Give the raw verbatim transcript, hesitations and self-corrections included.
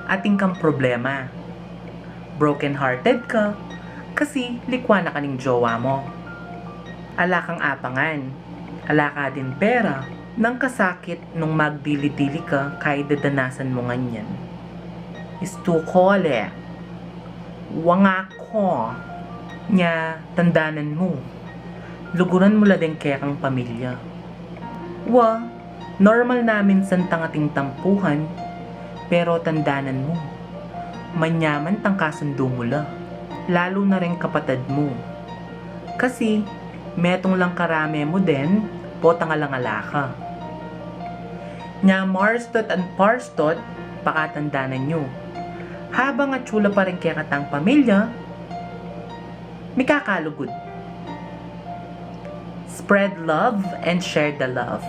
atin kang problema. Broken hearted ka kasi likwa na ka ning jowa mu. Ala kang apangan, ala ka ding pera, nang kasakit nung magdili-dili ka kaya dadanasan mu ngan yan. Istu kole, wangako, nya tandanan mu, luguran mu la deng kekang pamilya. Wa, normal na minsan tang ating tampuhan, pero tandanan mu, manyaman tang kasundu mu la, lalu na reng kapatad mu. Kasi metung lang karame mu den, potang alang-ala ka. Nya marstot and parstot, pakatandanan yu, habang atyu la pa reng kekatang pamilya, mikakalugud. Spread love and share the love.